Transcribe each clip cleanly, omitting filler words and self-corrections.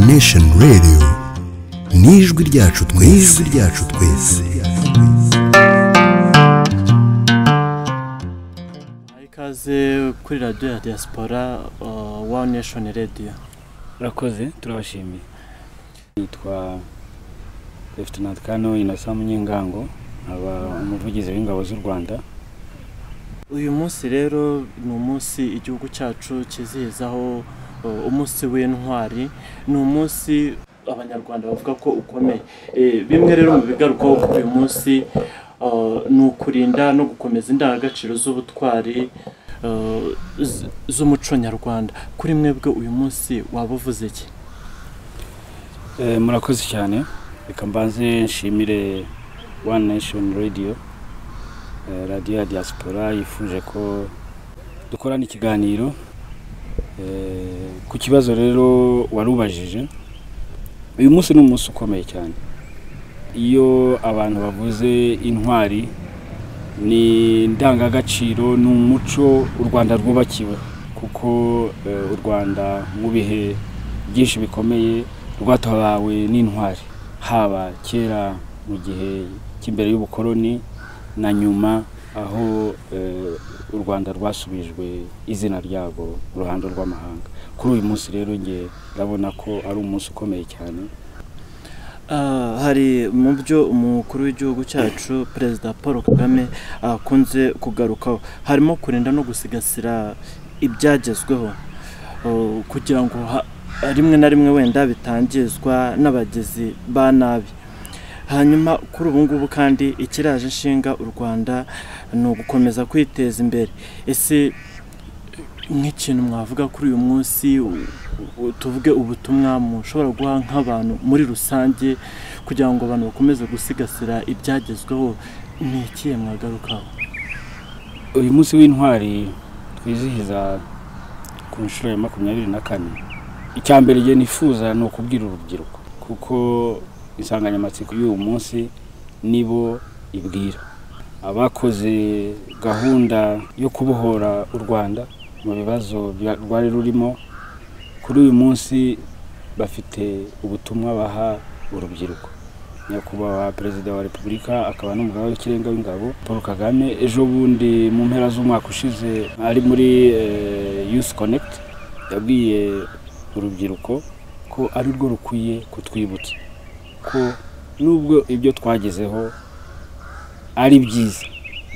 Nation Radio ni ijwi ryacu twese, ijwi ryacu twese. Ikaze kuri radio ya Diaspora, One Nation Radio. Urakoze, turabashimiye. Nitwa Lieutenant Colonel Innocent Munyengango, nkaba umuvugizi w'ingabo z'u Rwanda. Uyu munsi rero ni umunsi igihugu cyacu kizihizaho umunsi w'intwari. Ni umunsi Abanyarwanda bavuga ko ukomeye. Bimwe rero mu bigarukaho kuri uyu munsi ni ukurinda no gukomeza indangagaciro z'ubutwari z'umuco nyarwanda. Kuri mwebwe uyu munsi waba uvuze iki? Murakoze cyane. Reka mbanze nshimire One Nation Radio, radio ya Diaspora, yifuje ko dukorana ikiganiro ku kibazo rero warubajije. Uyu munsi ni umunsi ukomeye cyane. Iyo abantu bavuze intwari, ni indangagaciro, ni umuco u Rwanda rwubakiwe, kuko u Rwanda mu bihe byinshi bikomeye rwatabawe n'intwari, haba kera mu gihe cy'imbere y'ubukoloni na nyuma aho u Rwanda rwasubijwe izina ryarwo mu ruhando rw'amahanga. Kuri uyu munsi rero nge ndabona ko ari umunsi ukomeye cyane. Hari mu byo umukuru w'igihugu cyacu Perezida Paul Kagame akunze kugarukaho, harimo kurinda no gusigasira ibyagezweho kugira ngo rimwe na rimwe wenda bitangizwa n'abagizi ba nabi. Hanyuma kuri ubu ngubu kandi ikiraje inshinga u Rwanda ni ugukomeza kwiteza imbere. Ese nk'ikintu mwavuga kuri uyu munsi, tuvuge ubutumwa mushobora guha nk'abantu muri rusange kugira ngo abantu bakomeze gusigasira ibyagezweho, ni ikihe mwagarukaho? Uyu munsi w'intwari twizihiza ku nshuro ya 24, icya mbere nge nifuza ni ukubwira urubyiruko, kuko insanganyamatsiko y'uyu munsi nibo ibwira. Abakoze gahunda yo kubohora u Rwanda mu bibazo rwari rurimo, kuri uyu munsi bafite ubutumwa baha urubyiruko. Nyakubahwa Perezida wa Repubulika akaba n'umugaba w'ikirenga w'ingabo Paul Kagame, ejo bundi mu mpera z'umwaka ushize ari muri Youth Connect, yabwiye urubyiruko ko ari rwo rukwiye kutwibutsa ko nubwo ibyo twagezeho ari byiza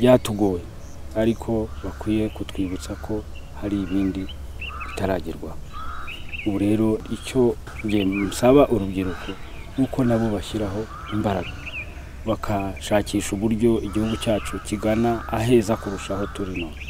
byatugoye, ariko bakwiye kutwibutsa ko hari ibindi bitaragerwaho. Ubu rero icyo nge nsaba urubyiruko nuko nabo bashyiraho imbaraga, bakashakisha uburyo igihugu cyacu kigana aheza kurushaho turi none,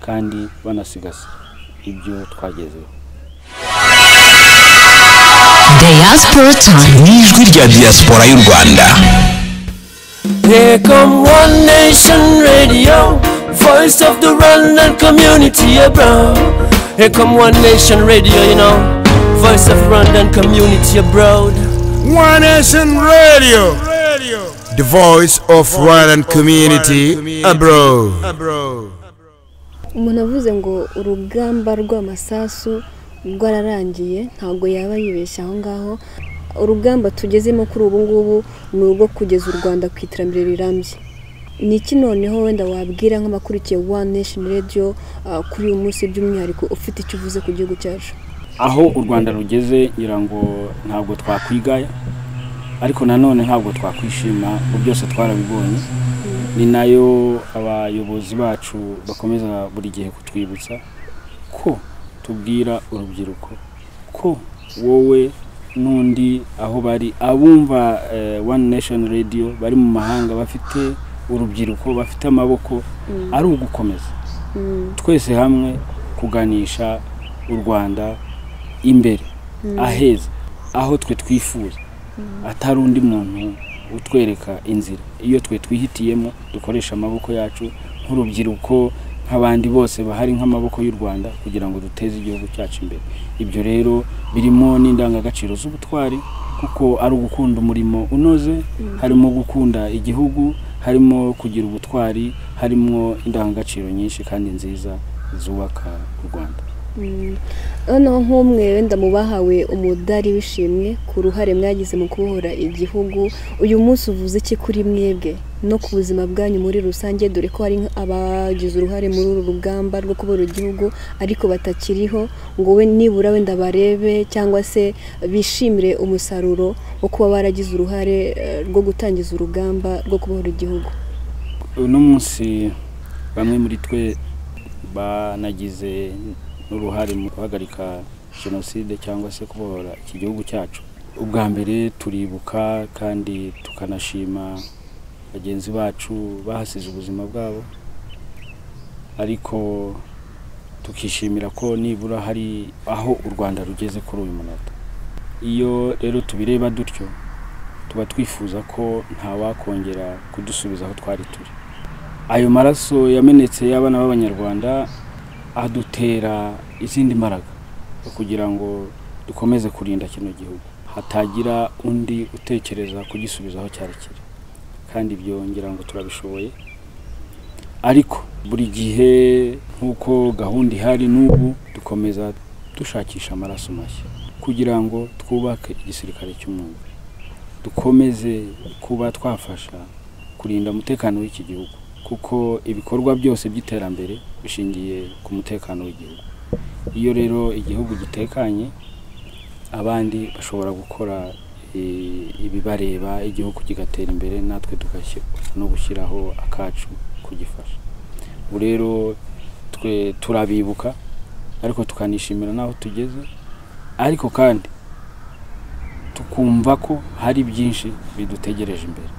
kandi banasigasira ibyo twagezeho. Diaspora Time. Ni ijwi rya Diaspora y'u Rwanda. Here come One Nation Radio, voice of the Rwandan community abroad. Here come One Nation Radio, you know, voice of Rwandan community abroad. One Nation Radio, the voice of Rwandan community abroad. Umuntu avuze ngo urugamba rw'amasasu rwararangiye, ntabwo yaba yibeshya aho ngaho. Urugamba tugezemo kuri ubu ngubu ni urwo kugeza u Rwanda ku iterambere rirambye. Ni iki noneho wenda wabwira nk'abakurikiye One Nation Radio kuri uyu munsi by'umwihariko ufite icyo uvuze ku gihugu cyacu? Aho u Rwanda rugeze ngira ngo ntabwo twakwigaya, ariko nanone ntabwo twakwishima ngo byose twarabibonye. Ni nayo abayobozi bacu bakomeza buri gihe kutwibutsa ko tubwira urubyiruko ko wowe n'undi aho bari abumva One Nation Radio bari mu mahanga bafite urubyiruko bafite amaboko, ari ugukomeza twese hamwe kuganisha u Rwanda imbere aheza aho twe twifuza, atari undi muntu utwereka inzira. Iyo twe twihitiyemo dukoresha amaboko yacu nk'urubyiruko nk'abandi bose bahari nk'amaboko y'u Rwanda kugira ngo duteze igihugu cyacu imbere. Ibyo rero birimo n'indangagaciro z'ubutwari, kuko ari ugukunda umurimo unoze, harimo gukunda igihugu, harimo kugira ubutwari, harimo indangagaciro nyinshi kandi nziza zubaka u Rwanda. Noneho nk'umwe wenda mu bahawe umudari w'ishimwe ku ruhare mwagize mu kubohora igihugu, uyu munsi uvuze iki kuri mwebwe no ku buzima bwanyu muri rusange, dore ko hari abagize uruhare muri uru rugamba rwo kubohora igihugu ariko batakiriho, ngo we nibura wenda barebe cyangwa se bishimire umusaruro wo kuba baragize uruhare rwo gutangiza urugamba rwo kubohora igihugu? Uno munsi bamwe muri twe banagize n'uruhare mu guhagarika jenoside cyangwa se kubohora iki gihugu cyacu. Ubwa mbere turibuka kandi tukanashima bagenzi bacu bahasize ubuzima bwabo, ariko tukishimira ko nibura hari aho u Rwanda rugeze kuri uyu munota. Iyo rero tubireba dutyo, tuba twifuza ko ntawakongera kudusubiza aho twari turi. Ayo maraso yamenetse y'abana b'Abanyarwanda adutera izindi mbaraga kugira ngo dukomeze kurinda kino gihugu, hatagira undi utekereza kugisubiza aho cyari kiri, kandi ibyo ngira ngo turabishoboye. Ariko buri gihe nk'uko gahunda ihari n'ubu, dukomeza dushakisha amaraso mashya kugira ngo twubake igisirikare cy'umwuga, dukomeze kuba twafasha kurinda umutekano w'iki gihugu, kuko ibikorwa byose by'iterambere bishingiye ku mutekano w'igihugu. Iyo rero igihugu gitekanye, abandi bashobora gukora ibibareba, igihugu kigatera imbere, natwe tugashyira no gushyiraho akacu kugifasha. Ubu rero twe turabibuka, ariko tukanishimira n'aho tugeze, ariko kandi tukumva ko hari byinshi bidutegereje imbere,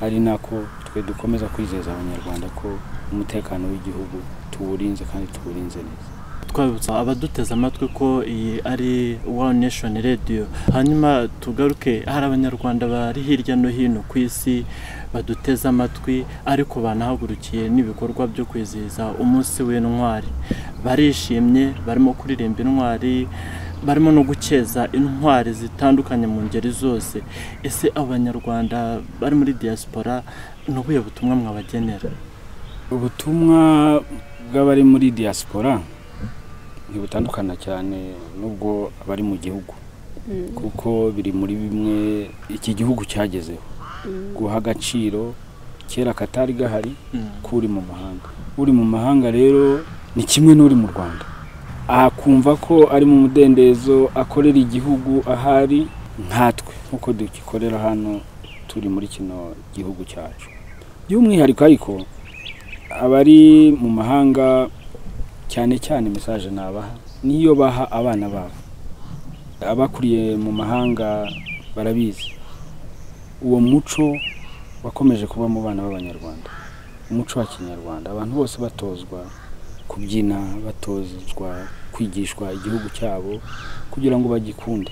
ari nako twe dukomeza kwizeza Abanyarwanda ko umutekano w'igihugu tuwurinze kandi tuwurinze neza. Twabibutsa abaduteze amatwi ko iyi ari One Nation Radio. Hanyuma tugaruke, hari Abanyarwanda bari hirya no hino ku isi baduteze amatwi, ariko banahagurukiye n'ibikorwa byo kwizihiza umunsi w'intwari. Barishimye, barimo kuririmba intwari, barimo no gukeza intwari zitandukanye mu ngeri zose. Ese Abanyarwanda bari muri diaspora ni ubuhe butumwa mwabagenera? Ubutumwa bw'abari muri diaspora ntibutandukana cyane n'ubwo abari mu gihugu, kuko biri muri bimwe iki gihugu cyagezeho, guha agaciro kera katari gahari kuri mu mahanga. Uri mu mahanga rero ni kimwe n'uri mu Rwanda, akumva ko ari mu mudendezo, akorera igihugu ahari nkatwe nkuko dukikorera hano turi muri kino gihugu cyacu. By'umwihariko ariko abari mu mahanga, cyane cyane message nabaha niyo baha abana babo. Abakuriye mu mahanga barabizi uwo muco wakomeje kuba mu bana b'Abanyarwanda, umuco wa Kinyarwanda. Abantu bose batozwa kubyina, batozwa kwigishwa igihugu cyabo kugira ngo bagikunde.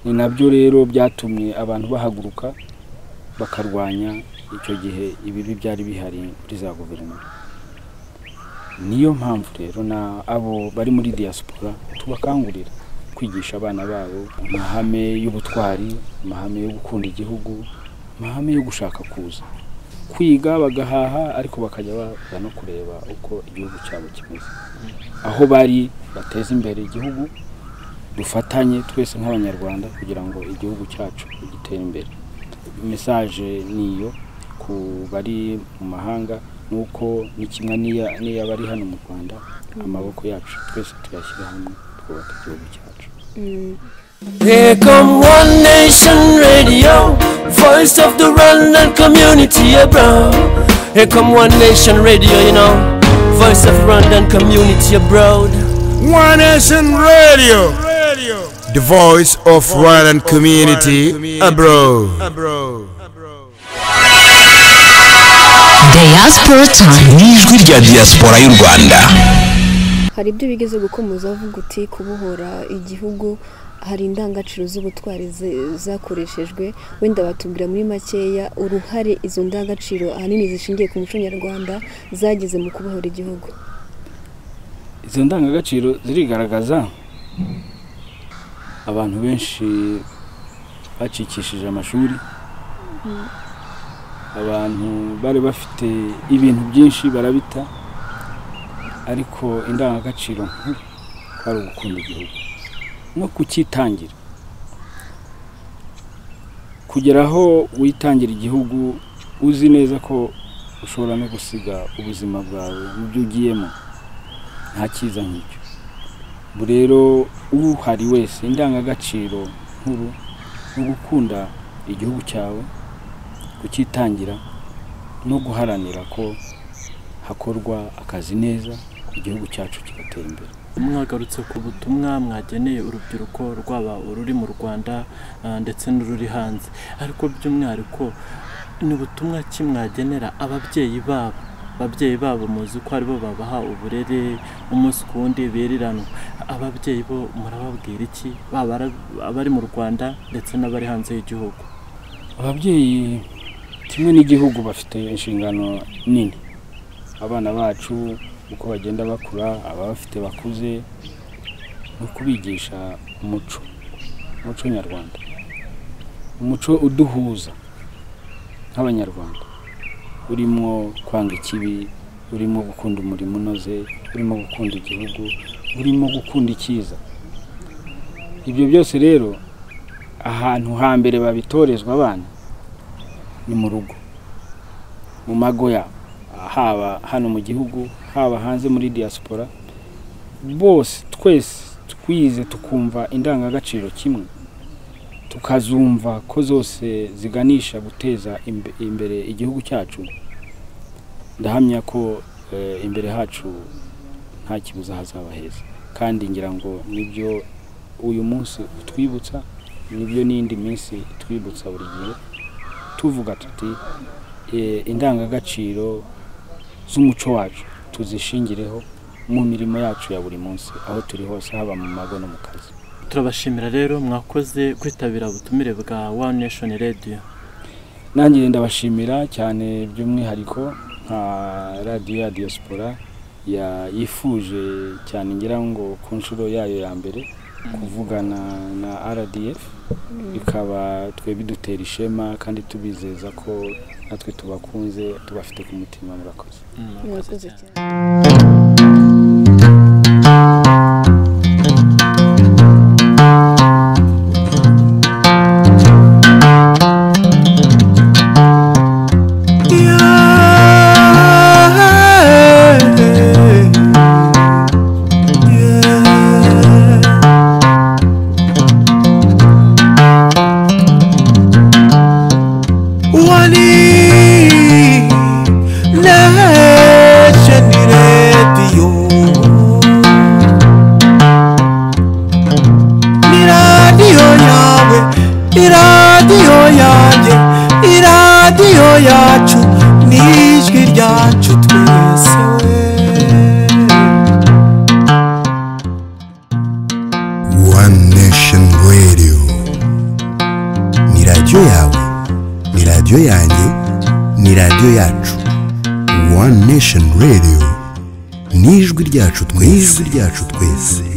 Ni nabyo rero byatumye abantu bahaguruka bakarwanya icyo gihe ibibi byari bihari muri za guverinoma. Niyo mpamvu rero na abo bari muri diaspora tubakangurira kwigisha abana babo amahame y'ubutwari, amahame yo gukunda igihugu, amahame yo gushaka kuza kwiga bagahaha, ariko bakajya baza no kureba uko igihugu cyabo kimeze, aho bari bateze imbere igihugu, dufatanye twese nk'Abanyarwanda kugira ngo igihugu cyacu gitere imbere. Message niyo ku bari mu mahanga, nuko ni kimwe n'iya bari hano mu Rwanda, amaboko yacu twese tuyashyira hamwe twubaka igihugu cyacu. Here come One Nation Radio, voice of the Rwandan community abroad. Here come One Nation Radio, you know, voice of Rwandan community abroad. One Nation Radio, the voice of Rwandan community abroad. Diaspora Time. N'ijwi rya diaspora y'u Rwanda. Hari ibyo bigeze gukomoza uvuga uti kubohora igihugu hari indangagaciro z'ubutwari zakoreshejwe, wenda batubwira muri makeya uruhare izo ndangagaciro ahanini zishingiye ku muco nyarwanda zagize mu kubohora igihugu. Izo ndangagaciro zirigaragaza. Abantu benshi bacikishije amashuri, abantu bari bafite ibintu byinshi barabita, ariko indangagaciro nkuru Kwari ugukunda igihugu no kucyitangira, kugera aho witangira igihugu uzi neza ko ushobora no gusiga ubuzima bwawe mu byo ugiyemo, nta cyiza nk'icyo. Ubu rero uhari wese indangagaciro nkuru no gukunda igihugu cyawe, kucyitangira no guharanira ko hakorwa akazi neza, igihugu cyacu kigatera imbere. Mwagarutse ku butumwa mwageneye urubyiruko rwaba ururi mu Rwanda ndetse n'ururi hanze, ariko by'umwihariko ni ubutumwa ki mwagenera ababyeyi babo? Ababyeyi babo muzi ko aribo babaha uburere umunsi ku wundi biriranwa, ababyeyi bo murababwira iki, baba abari mu Rwanda ndetse n'abari hanze y'igihugu? Ababyeyi kimwe n'igihugu bafite inshingano nini. Abana bacu uko bagenda bakura, ababafite bakuze, no kubigisha umuco nyarwanda, umuco uduhuza nk'abanyarwanda, urimo kwanga ikibi, urimo gukunda umurimo unoze, urimo gukunda igihugu, urimo gukunda icyiza. Ibyo byose rero ahantu hambere babitorezwa abana ni mu rugo, mu mago yabo, haba hano mu gihugu, haba hanze muri diaspora. Bose twese twize tukumva indangagaciro kimwe, tukazumva ko zose ziganisha guteza imbere igihugu cyacu. Ndahamya ko imbere hacu nta kibuza hazaba heza, kandi ngira ngo nibyo uyu munsi utwibutsa, nibyo n'indi minsi itwibutsa buri gihe, tuvuga tuti indangagaciro z'umuco wacu tuzishingireho mu mirimo yacu ya buri munsi, aho turi hose, haba mu mago no mu kazi. Turabashimira rero mwakoze kwitabira ubutumire bwa One Nation Radio. Nanjye ndabashimira cyane by'umwihariko nka radio ya diaspora yifuje cyane, ngira ngo ku nshuro yayo ya mbere kuvugana na RDF, bikaba twe bidutera ishema kandi tubizeza ko natwe tubakunze, tubafite ku mutima. Murakoze. Murakoze cyane. Yacu n'ijwi ryacu twese we. One Nation Radio ni radiyo yawe, ni radiyo yanjye, ni radiyo yacu. One Nation Radio ni ijwi ryacu twese, ijwi ryacu twese.